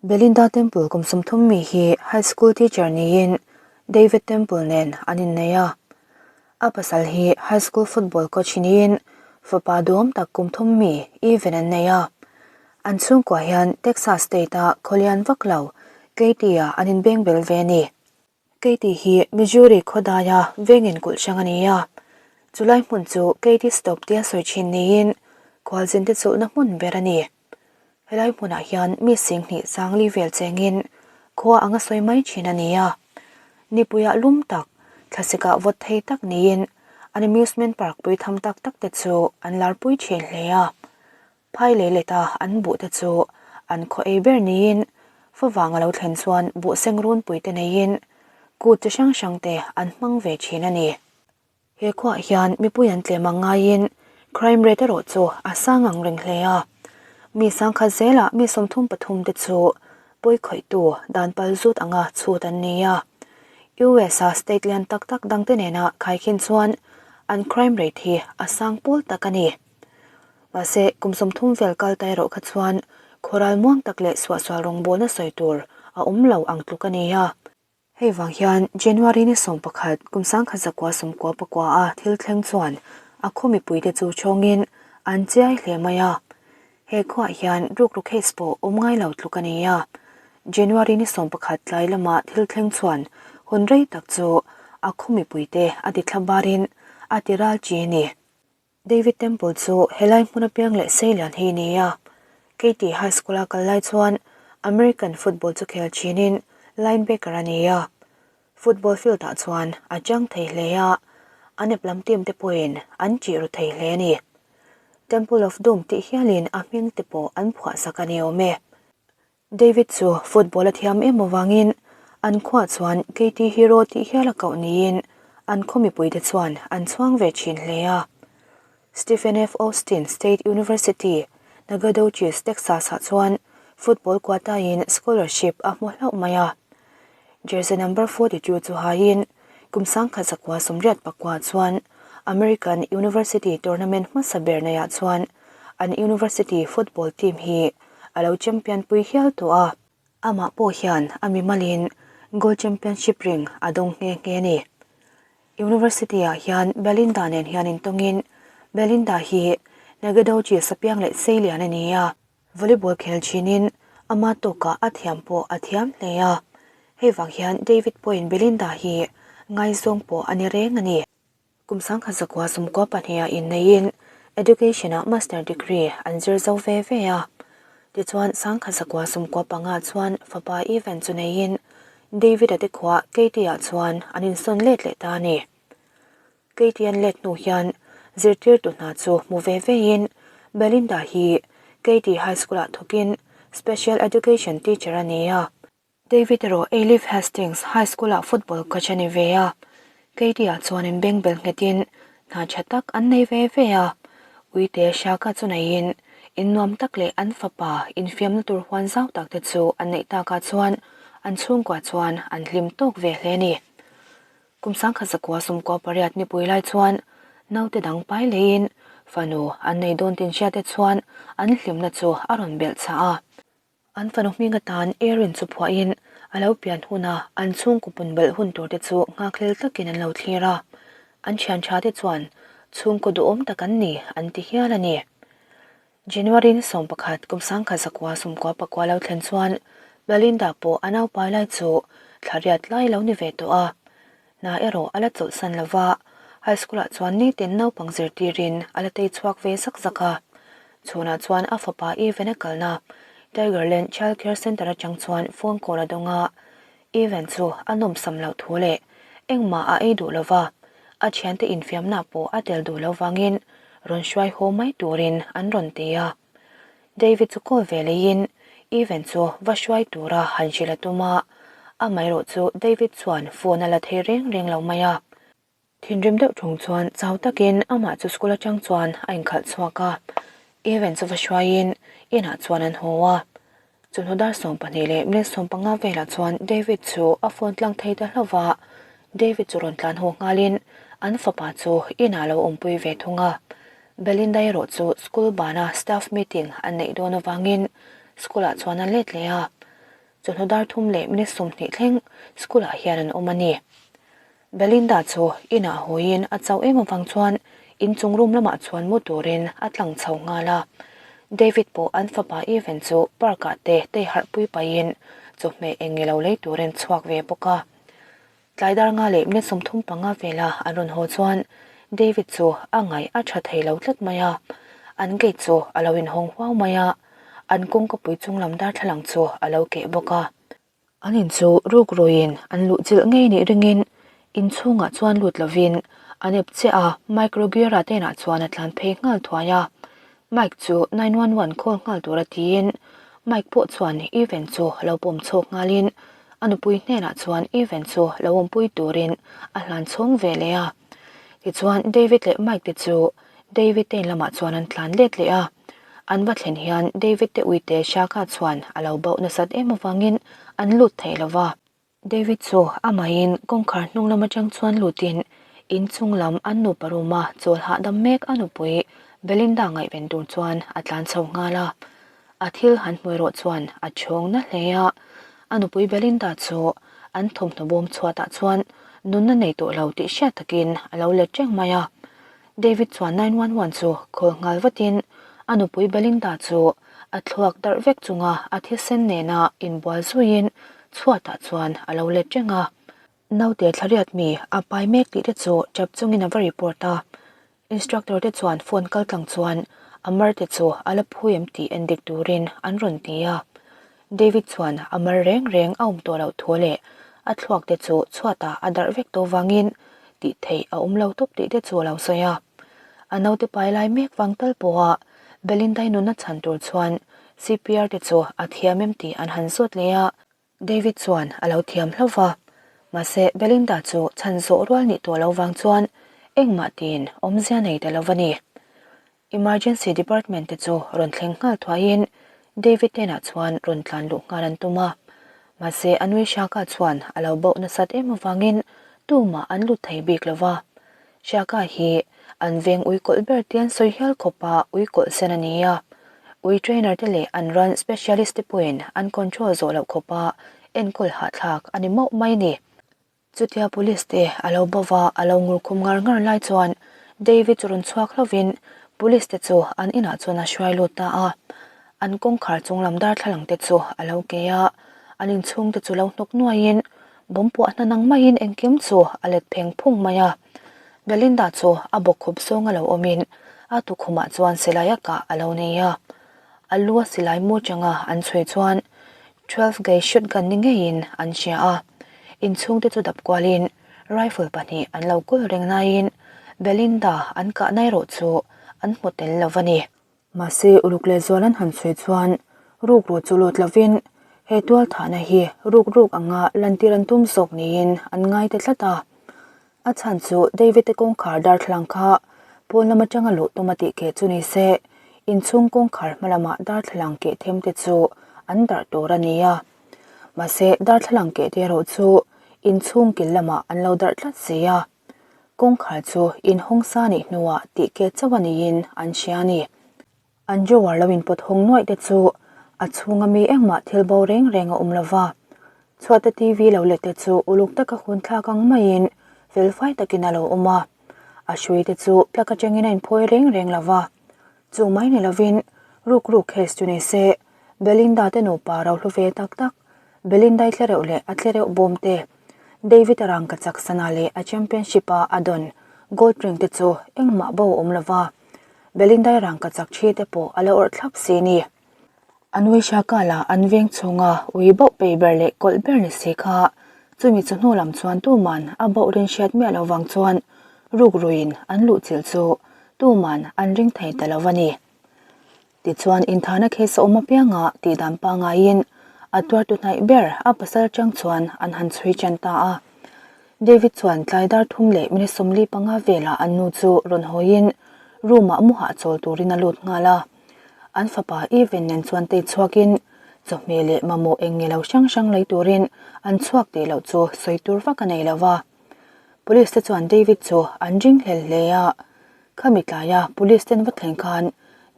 Belinda Temple kum 30 mi hi high school teacher niin David Temple nen an innei a. A pasal hi high school football coach niin fapa duhawm tak kum 3 mi Evan an nei a. An chhungkua hian Texas state-a khawlian vak lo Katy-ah an inbeng bel ve a ni. Katy hi Missouri khawdaia vengin kulh hrang a ni a. Chulai hmun chu Katy Stop tia sawi thin niin khualzinte chawlhna hmun ber a ni. Helai hmunah hian mi 20,000 sangli vel chengin khua anga sawi mai thin a ni a. Nipuiah lum tak, thlasikah vawt thei tak niin an amusement park pui tham tak tak te chu an larpui thin hle a. Phai lei leta an buh te chu an khaw ei ber niin favang a lo thlen chuan buh seng runpui te neiin kut chi hrang hrang te an hmang ve thin a ni. He khuaah hian mipui an tlem ang ngaiin crime rate erawh chu a sang ang reng hle a. Mi sangkhat zelah mi 33 te chu pawi khawihtu dan pal zut anga chhut an ni a. US a state lian tak tak dangte nena khaikhin chuan an crime rate hi a sang pawl tak a ni. Mahse, kum 30 vel kal ta erawh kha chuan khawral muang tak leh suahsual rawngbawlna sawi tur a awm lo ang tluk a ni a. Hei vang hian January ni 11 kum 1994 a thil thleng chuan a khaw mipuite chu chawngin an chiai hle mai a. He khuaah hian rukru case pawh awm ngai lo tluk a ni a. January ni 11 tlai lama thil thleng chuan hun rei tak chu a khaw mipuite a ti thla barin a ti ral chi a ni. David Temple chu helai hmun apiang leh Seilan hi ni a. Katy High School a kal lai chuan American football chu khel thinin linebacker a ni a. Football field ah chuan a chang thei hle a, an ep lam team te pawhin an chih ru thei hle a ni. Temple of Doom tih hialin a hming te pawh an phuah sak a ni awm e. David chu football a thiam em avangin an khuaah chuan Katy Hero tih hial a koh niin an khaw mipuite chuan an chhuang ve thin hle a. Stephen F. Austin State University, Nacogdoches, Texas ah chuan football quota-in scholarship a hmu hlauh mai a. Jersey number 42 chu haiin kum 1989 chuan American University tournament hmasa ber neiah chuan an university football team hi a lo champion pui hial tawh a. Amah pawh hian a mimalin Gold Championship ring a dawng nghe nghe a ni. University ah hian Belinda nen hian intawngin Belinda hi Nacogdoches apiang leh seilian a ni a. Volleyball khel thinin ama tawkah a thiam pawh a thiam hle a. Hei vang hian David pawhin Belinda hi ngaizawng pawh a ni reng a ni. Kum 1992 ah inneiin Education ah Master Degree an zir zo ve ve a. Tichuan 1995 chuan fapa Evan chu neiin David-a te khua Katy-ah chuan an insawn let leh ta a ni. Katy an let hnu hian zirtirtu hna chu hmu ve vein Belinda hi Katy High School-ah thawkin Special Education Teacher a ni a. David erawh Alief Hastings High School-ah football coach a ni ve a. Katy-ah chuan inbeng bel nghetin hna tha tak an nei ve ve a. Uite Shaka chu neiin innuam tak leh an fapa infiamna tur huan zau tak te chu an neih takah chuan an chhungkua chuan an hlim tawk ve hle a ni. Kum 1998 nipui lai chuan naute dang pai leiin fanu an nei dawn tin hriate chuan an hlimna chu a rawn belh chah a. An fanu hming atan Erin chu phuahin a lo pian huna an chhungkaw pun belh hun tur te chu nghakhlel takin an lo thlir a. An thian tha te chuan chhungkaw duhawm tak an ni an ti hial a ni. January ni 11 kum 1999 lo thlen chuan Belinda pawh a naupai lai chu thlariat lai lo ni ve tawh a. Hna erawh a la chawlhsan lova, high school ah chuan nitin naupang zirtirin a la tei chhuak ve zak zak a. Chhunah chuan a fapa Evan a kalna Tigerland Child Care Centre atang chuan phone call a dawng a. Evan chu a nawmsam loh thu leh engmah a ei duh lova, a thiante infiamna pawh a tel duh lo vangin rawn hruai haw mai turin an rawn ti a. David chu call ve leiin Evan chu va hruai tura han hrilh a tum a, amaherawh chu David chuan phone a la thei reng reng lo mai a. Thinrim deuh thung chuan chau takin amah chu school atang chuan a inkhalh chhuak a, Evan chu va hruaiin inah chuan an haw a. Chawhnu dar 12 leh minute 15 velah chuan David chu a phone tlang thei ta hlauh va, David chu rawn tlan haw nghalin an fapa chu inah lo awmpui ve thung a. Belinda erawh chu school bana staff meeting an neih dawn avangin school ah chuan a let leh a. Chawhnu dar thum leh minute 20 thleng school ah hian an awm a ni. Belinda chu inah hawiin a chauh em avang chuan inchung room lamah chuan mu turin a tlang chho nghal a. David pawh an fapa Evan chu park ah te tei harh pui pahin chawhmeh eng nge lo lei turin chhuak ve bawk a. Tlai dar nga leh minute 35 vela an rawn haw chuan David chu a ngaih a tha thei lo tlat mai a. An gate chu a lo inhawng huau mai a, an kawngkapui chunglam darthlalang chu a lo keh bawk a. An in chu ruk ruiin an luh chilh ngei nih ringin inchhungah chuan lut lovin an ep chiah a, Mike Roguera te inah chuan a tlan phei nghal thuai a. Mike chu 911 call nghal tura tiin Mike pawh chuan Evan chu lo pawm chhawk nghalin a nupui hnenah chuan Evan chu lo awmpui turin a hlan chhawng ve leh a. Tichuan David leh Mike te chu David te in lamah chuan an tlan let leh a. An va thlen hian David te uite Shaka chuan a lo bauh nasat em avangin an lut thei lo va. David chu amahin kawngkhar hnung lam atang chuan lutin inchung lam an nupa room a chawl hahdam mek a nupui Belinda ngaihven tur chuan a tlan chho nghal a. A thil han hmu erawh chuan a chhawng na hle a. A nupui Belinda chu an thawmhnaw bawm chhuatah chuan nunna nei tawh lo tih hriat takin a lo let reng mai a. David chuan 911 chu call nghal vatin a nupui Belinda chu a thluak darh vek chunga a thisen nena inbual zuiin chhuatah chuan a lo let reng a. Naute thlariat mi a pai mek tih te chu tap chungin a va report a. Instructor te chuan phone kal tlang chuan a mar te chu a la phu em tih en dik turin an rawn ti a. David chuan a mar reng reng a awm tawh loh thu leh a thluak te chu chhuatah a darh vek tawh vangin tih theih a awm lo tawp tih te chu a lo sawi a. A naute pai lai mek vang tal pawha Belinda-i nunna chhan tur chuan CPR te chu a thiam em tih an han zawt leh a. David chuan a lo thiam hlauh va, mahse Belinda chu chhan zawh rual nih tawh lo vang chuan engmah tiin awmzia nei ta lo va ni. Emergency department te chu rawn thleng nghal thuaiin David hnenah chuan rawn tlan luh nghal an tum a. Mahse a nui Shaka chuan a lo bauh nasat em avangin tumah an lut thei bik lo va. Shaka hi an veng ui kawlh ber te an sawi hial khawpa ui kawlh sen a ni a. Ui trainer te leh an ran specialist te pawhin an control zawh loh khawpa enkawl hahthlak a ni mauh mai a ni. Chutia police te a lo bo va, a lo ngur khum ngar ngar lai chuan David chu rawn chhuak hlauhin police te chu an inah chuan a hruai lut ta a. An kawngkhar chung lam darthlalang te chu a lo kei a, an inchhung te chu lo hnawk nuaiin bomb puah hna nang maiin engkim chu a let pheng phung mai a. Belinda chu a bawkkhup zawng a lo awmin a tukhumah chuan silai a kah a lo nei a. A lu a silai mu atanga an chhui chuan 12 gauge shotgun ni ngeiin an hria a, inchhungte chu dap kualin rifle pahnih an lo kawl reng naiin Belinda an kahna erawh chu an hmu tel lo a ni. Mahse uluk leh zual an han chhui chuan rukru chu lut lovin he tualthahna hi rukruk anga lantir an tum zawk niin an ngai ta tlat a. A chhan chu David te kawngkhar darthlalang kha pawn lam atanga luh tum a tih keh chu ni se, inchhung kawngkhar hma lamah darthlalang keh them te chu an darh tur a ni a. Mahse darthlalang keh te erawh chu inchhung kil lamah an lo darh tlat si a. Kawngkhar chu inhawng sa nih hnuah tih keh chauh a niin an hria a ni. An drawer lo inpawt hawng nuaih te chu a chhunga mi engmah thil bo reng reng a awm lo va. Chhuahte TV lo let te chu uluk taka hun thlak ang maiin felfai takin a lo awm a. A hrui te chu plug atangin a inphawi reng reng lo va. Chu mai ni lovin rukruk case chu ni se, Belinda te nupa ro hlu ve tak tak, Belinda-i tlereuh leh a tlereuh bawm te, David-a rangkachak sana leh a championship-a a dawn gold ring te chu engmah bo a awm lo va. Belinda-i rangkachak thi te pawh a la awrh thlap si ni. A nui hria kala an veng chhunga ui bauh pei ber leh kawlh ber ni si kha chumi chu hnu lam chuan tuman a bauh rin hriat miah lo vang chuan rukruin an luhchilh chu tuman an ring thei ta lo a ni. Tichuan inthahna case a awm apianga tihdan pangaiin a tuartu hnaih ber a pasal atang chuan an han chhui chen ta a. David chuan tlai dar thum leh minute 45 velah an nu chu rawn hawiin room ah mu hahchawl turin a lut nghal a. An fapa Evan nen chuan tei chhuakin chawhmeh leh mamawh eng nge lo hrang hrang lei turin an chhuak tih loh chu sawi tur vak a nei lo va. Police te chuan David chu an ring hlel hle a. Khami tlaia police ten va thleng khan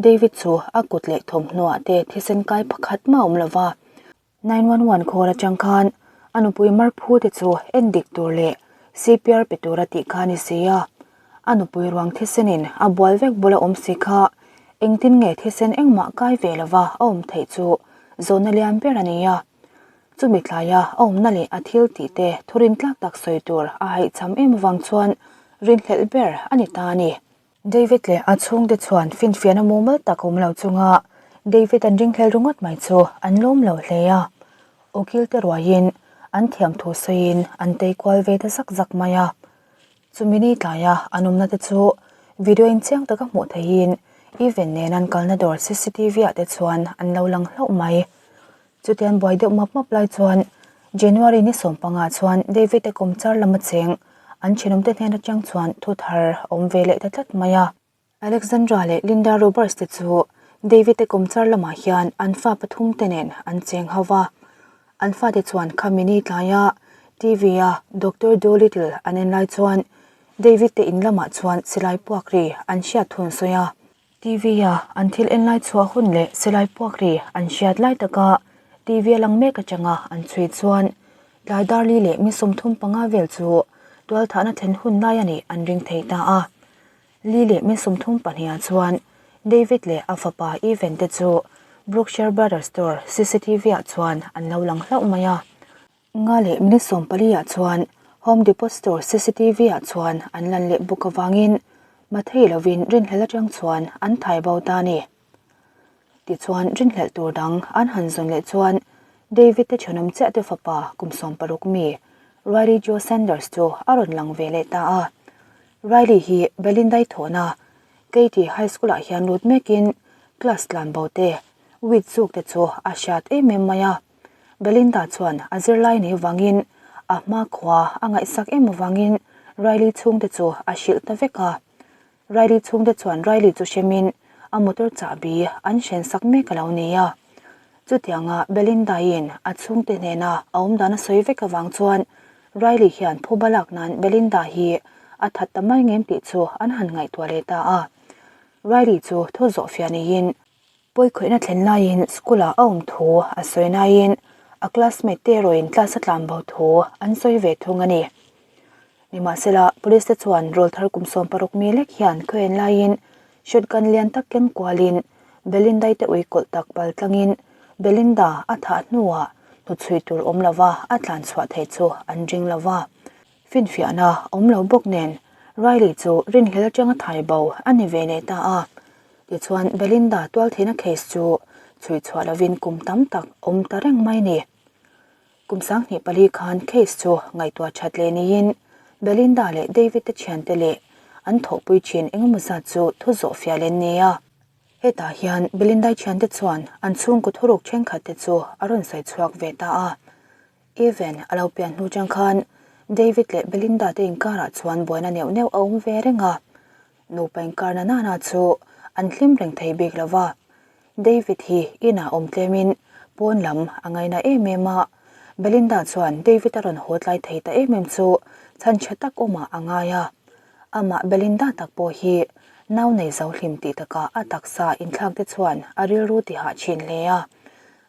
David chu a kut leh thawmhnuah te thisen kai pakhat mah a awm lo va. 911 call atang khan a nupui mar phu te chu en dik tur leh CPR pe tura tih kha a ni si a. A nupui ruang thisenin a bual vek bula awm si kha engtin nge thisen engmah kai ve lova a awm theih chu zawhna lian ber a ni a. Chumi tlaia a awmna leh a thil tih te thurin tlak tak sawi tur a haihcham em avang chuan rinhlelh ber a ni ta a ni. David leh a chhungte chuan finfiahna mumal tak awm lo chunga David an ringhlel ringawt mai chu an lawm lo hle a. Ukil te ruaiin an thiam thu sawiin an tei kual ve ta zak zak mai a. Chumi ni tlaia an awmna te chu video in chiang taka hmuh theihin Evan nen an kalna dawr cctv ah te chuan an lo lang hlauh mai. Chutian buai deuh map map lai chuan January ni sawmpangah chuan David te kawmchar lama cheng an thenawmte hnen atang chuan thu thar a awm ve leh ta tlat mai a. Alexandra leh Linda Roberts te chu David te kawmchar lamah hian an fa pathum te nen an cheng ho va. An fate chuan khami ni tlaia TV a Doctor Dolittle an en lai chuan David te in lamah chuan silai puak ri an hriat thun sawi a. TV a an thil en lai chhuah hun leh silai puak ri an hriat lai taka TV a lang mek atanga an chhui chuan tlai darli leh mi 35 vel chu tualthahna thlen hun lai a nih an ring thei ta a. Li leh mi 32 ah chuan David leh a fapa Evan te chu Brookshire Brothers Store cctv ah chuan an lo lang hlauh mai a. Nga leh minute 14 ah chuan Home Depot Store cctv ah chuan an lan leh bawk avangin mathei lovin rinhlelh atang chuan an thai bo ta a ni. Tichuan rinhlelh tur dang an han zawn leh chuan David te thenawm chiah te fapa kum 60 mi Riley Joe Sanders chu a rawn lang ve leh ta a. Riley hi Belindai thawhna Katy High School ah hian lut mekin class tlan bo te weed zuk te chu a hriat em em mai a. Belinda chuan a zirlai nei vangin a hma khua a ngaihsak em avangin Riley chhungte chu a hrilh ta vek a. Riley chhungte chuan Riley chu hremin a motor chahbi an hren sak mek a lo ni a. Chutianga Belinda-in a chhungte hnena a awmdan a sawi vek avang chuan Riley hian phuba lak nan Belinda hi a that ta mai ngem tih chu an han ngaihtuah leh ta a. Riley chu thu zawhfiah niin Pawikhawihna thlen laiin school ah a awm thu a sawi naiin a classmate te erawhin class a tlan bo thu an sawi ve thung a ni. Nimahsela, police te chuan rawlthar kum 60 mi lek hian khawian laiin shotgun lian tak keng kualin Belinda-i te ui kawlh tak pal tlangin Belinda a thah hnuah hnuchhui tur awm lova a tlan chhuah theih chu an ring lova. Finfiahna awm lo bawk nen Riley chu rinhlel atanga thai bo a ni ve leh ta a. Tichuan Belinda tualthihna case chu chhui chhuah lovin kum tam tak awm ta reng mai ni. Kum 24 khan case chu ngaihtuah that leh niin Belinda leh David te thiante leh an thawhpui thin engemaw zat chu thu zawh fiah leh an ni a. Hetah hian Belindai thiante chuan an chhungkaw thuruk thenkhat te chu a rawn sawi chhuak ve ta a. Evan a lo pian hnu chang khan David leh Belinda te inkarah chuan buaina neuh neuh a awm ve reng a. Nupa inkar na nana chu an hlim reng thei bik lo va. David hi inah awm tlemin pawn lam a ngaina em em a. Belinda chuan David a rawn haw tlai thei ta em em chu chhan tha tak awmah a ngai a. Amah Belinda tak pawh hi nau nei zo hlim tih takah a taksa inthlak te chuan a rilru tihah thin hle a.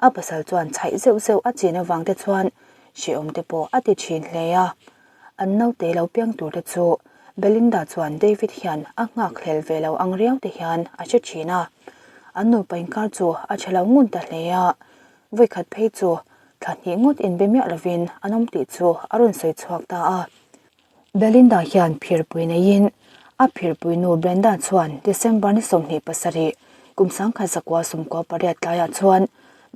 A pasal chuan chhaih zeuh zeuh a chin avang te chuan hrehawm te pawh a ti thin hle a. An naute lo piang tur te chu Belinda chuan David hian a nghak hlel ve lo ang riau te hian a hre thin a. An nupa inkar chu a tha lo ngun ta hle a. Vawikhat phei chu thla hnih ngawt inbe miah lovin an awm tih chu a rawn sawi chhuak ta a. Belinda hian phirpui neiin a phirpui nu Brenda chuan December ni 27 kum 1998 tlaiah chuan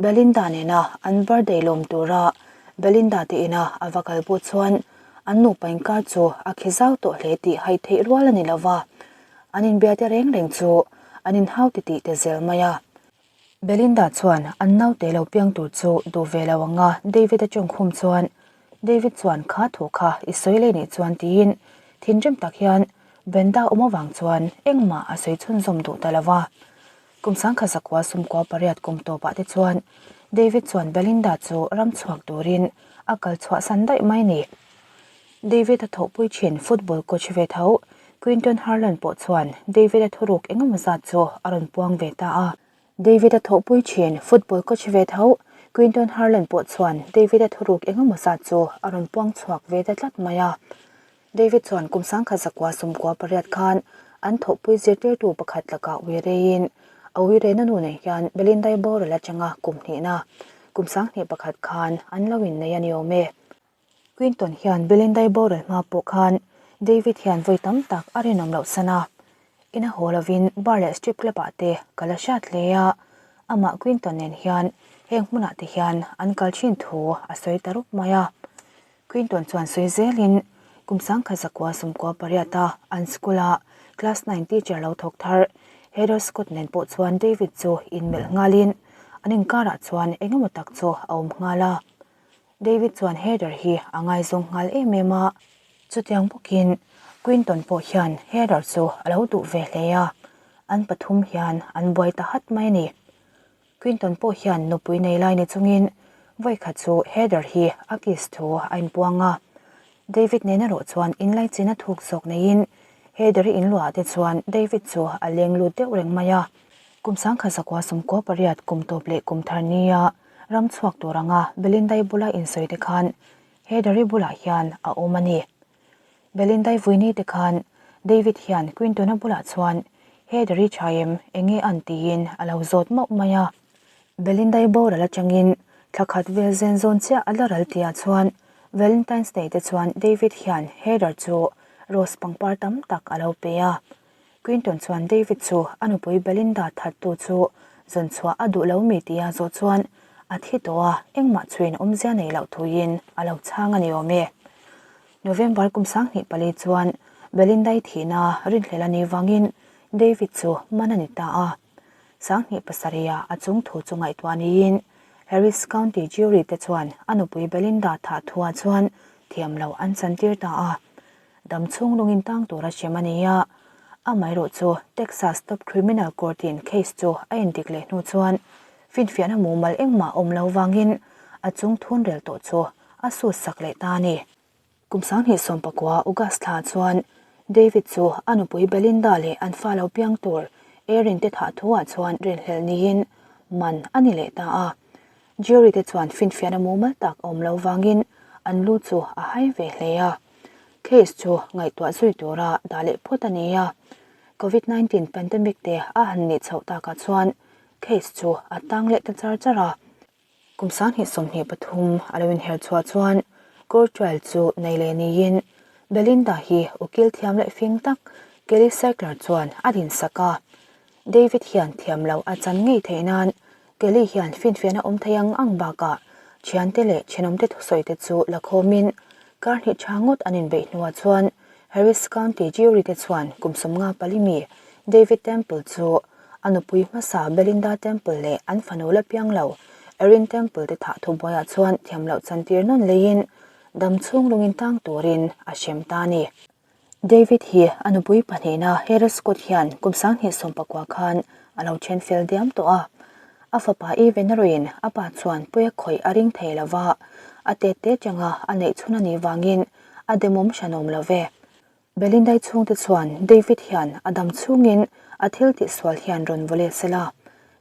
Belinda nena an birthday lawm tura Belinda te ina a va kal pawh chuan an nupa inkar chu a khi zau tawh hle tih hai theih rual a ni lova, an inbia te reng reng chu an inhau titih te zel mai a. Belinda chuan an naute lo piang tur chu duh ve lo anga David a tawngkhum chuan David chuan kha thu kha i sawi leh nih chuan tiin thinrim tak hian Brenda awm avang chuan engmah a sawi chhunzawm duh ta lo va. Kum 1998 kum tawpah te chuan David chuan Belinda chu ram chhuak turin a kal chhuahsan daih mai ni. David a thawhpui thin football coach ve tho Quinton Harlan pawh chuan David a thuruk engemaw zat chu a rawn puang ve ta a. David a thawhpui thin football coach ve tho Quinton Harlan pawh chuan David-a thuruk engemaw zat chu a rawn puang chhuak ve ta tlat mai a. David chuan kum sangkhat zakua sumkua pariat khan an thawhpui zirtirtu pakhat lakah ui reiin a ui rehna nu nei hian Belinda-i boral atanga kum hnihna kum sanghnih pakhat khan an lo innei a ni awm e. Quinton hian Belinda-i boral hma pawh khan David hian vawi tam tak a rinawm loh san a, ina haw lovin bar leh strip club ah te ka la hriat hle a, amah Quinton nen hian heng hmunah te hian an kal thin thu a sawi ta rup mai a. Quinton chuan sawi zelin kum sangkhat zakua sumkua pariata an school-a class nine teacher lo thawk thar Heather Scott nen pawh chuan David chu inmelh nghalin an inkarah chuan eng emaw tak chu a awm nghal a. David chuan Heather hi a ngaizawng nghal em em a. Chutiang bawkin Quinton pawh hian Heather chu a lo duh ve hle a, an pathum hian an buai ta hat mai a ni. Quinton pawh hian nupui nei lai ni chungin vawikhat chu Heather hi a kiss thu a inpuang a. David nen erawh chuan inlaichin a thuk zawk neiin Heather-i inluah te chuan David chu a leng lut deuh reng mai a. Kum sangkhat zakua sumkua pariat kum tawp leh kum thar nia ram chhuak tur anga Belinda-i bula insawi te khan Heather-i bulah hian a awm a ni. Belinda-i vuini te khan David hian Quinton-a bulah chuan Heather-i tha em, enge an tiin a lo zawt mauh mai a. Belinda-i boral atangin thla khat vel zen zawn chiah a la ral tihah chuan Valentine's Day te chuan David hian Heather chu rose pangpar tam tak a lo pe a. Quinton chuan David chu a nupui Belinda thattu chu zawn chhuah a duh lo mi tia zawh chuan a thi tawh a, engmah chhuin awmzia nei loh thuin a lo chhang a ni awm e. November kum 2004 chuan Belinda-i thihna rinhlelh a nih vangin David chu man a ni ta a. 27 a a chung thu chu ngaihtuah niin Harris County jury te chuan a nupui Belinda thah thuah chuan thiam lo an chantir ta a. Dam chhung lungin tang tura hrem a ni a, amaherawh chu Texas Top Criminal Court-in case chu a endik leh hnu chuan finfiahna mumal engmah awm lo vangin a chung thun rel tawh chu a sut sak leh ta a ni. Kum 2019 August thla chuan David chu a nupui Belinda leh an fa lo piang tur Erin te thah thuah chuan rinhlelh niin man a ni leh ta a. Jury te chuan finfiahna mumal tak a awm lo vangin an lu chu a hai ve hle a. Case chu ngaihtuah zui tura dah leh phawt a ni a. Covid 19 pandemic te a han nih chhoh takah chuan case chu a tang leh ta char char a. Kum 2023 a lo inher chhuah chuan court trial chu nei leh niin Belinda hi ukil thiam leh fing tak Kelly Sackler chuan a dinsak a. David hian thiam loh a chan ngei theih nan Kelly hian finfiahna awm thei ang ang bakah thiante leh thenawmte thusawi te chu la khawmin kar hnih tha ngawt an inbeih hnuah chuan Harris County jury te chuan kum 54 mi David Temple chu A nupui hmasa Belinda Temple leh an fanu la piang lo Erin Temple te thah thubuaiah chuan thiam loh chantir nawn leiin dam chhung lungin tang turin a hrem ta a ni. David hi a nupui pahnihna Heather Scott hian kum 2019 khan a lo then fel diam tawh a. A fapa Evan erawhin a pa chuan puia khawih a ring thei lo va, a tet te changa a neih chhun a nih vangin a demawm hranawm lo ve. Belinda-i chhungte chuan David hian a dam chhungin a thil tihsual hian rawn vaw let sela,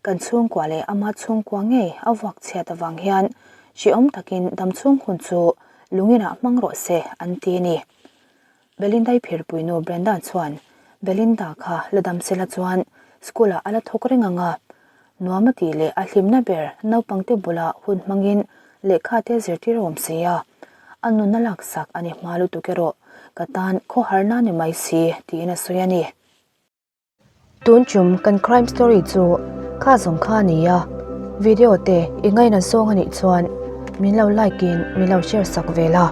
kan chhungkua leh ama chhungkua ngei a vuak chhiat avang hian hrehawm takin dam chhung hun chu lunginah hmang rawh se an ti a ni. Belinda-i phirpuinu Brenda chuan Belinda kha la dam sela chuan school-ah a la thawk reng ang a, nuam a tih leh a hlimna ber naupangte bulah hun hmangin lehkha te zirtir a awm si a, a nunna laksak a ni hma lutuk erawh ka tan khawharna ni mai si tiin a sawi a ni. Tun chum kan crime story chu kha zawng kha a ni a, video te i ngaina zawng a nih chuan min lo like in min lo share sak ve la,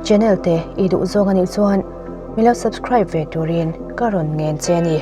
channel te i duh zawng a nih chuan min lo subscribe ve turin ka rawn ngen che a ni.